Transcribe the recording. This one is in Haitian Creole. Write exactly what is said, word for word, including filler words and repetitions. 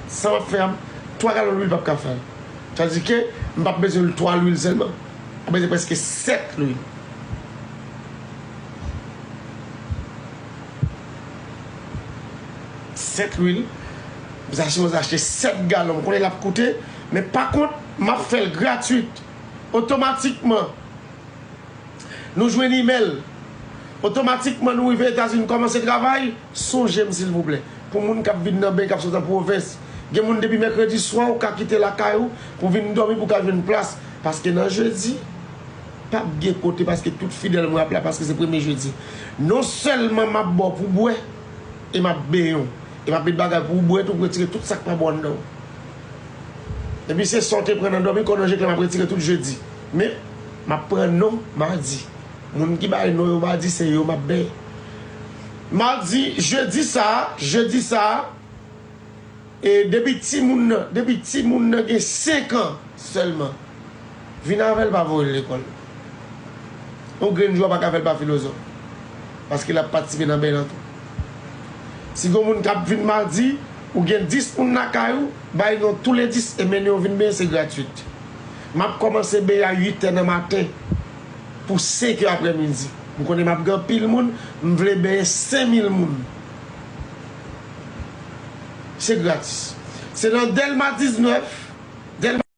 Sa m ap fè a, twa galon lwil p ap ka fè l. Sa vle di ke m p ap bezwen twa lwil sèlman. M ap bezwen prèske sèt lwil. Sèt lwil. M sa sipoze achte sèt galon. M konnen l ap koute. Men pa kont, m ap fè l gratwit. Otomatikman, nou jwenn imèl. Otomatikman, nou rive Etazini, kòmanse travay. Sonje m, silvouplè. Pou moun k ap vin nan beny, k ap sot an pwovens. Gen moun depi mèkredi swa, ou ka kite lakay ou pou vin dòmi pou w ka jwenn plas. Paske nan jedi, p ap gen kote, paske tout fidèl mwen ap la, paske se premye jedi. Non sèlman m ap ba w pou w bwè, e m ap benyen w, e m ap met bagay pou w bwè tou, pou retire tout sa k pa bon anndan w. Epi se sa w te pran nan dòmi, kò w nan je klè, m ap retire tout jedi. Men, m ap pran non madi. Moun ki bay non yo madi, se yo m ap benyen. Madi, jedi sa a, jedi sa a, e depi timoun nan, depi timoun nan gen senk an sèlman, vin avè l, pa voye l lekòl. Yon grenn jou a pa ka fè l pa filozòf. Paske l ap patisipe nan beny lan tou. Si gen moun k ap vin madi, ou gen dis moun lakay ou, bay non tou le dis e mennen yo vin benyen, se gratwit. M ap kòmanse benyen a uit è nan maten pou senk è aprèmidi. M konnen m ap gen anpil moun, m vle benyen senk mil moun. Se gratis. Se nan Dèlma diznèf, Dèlma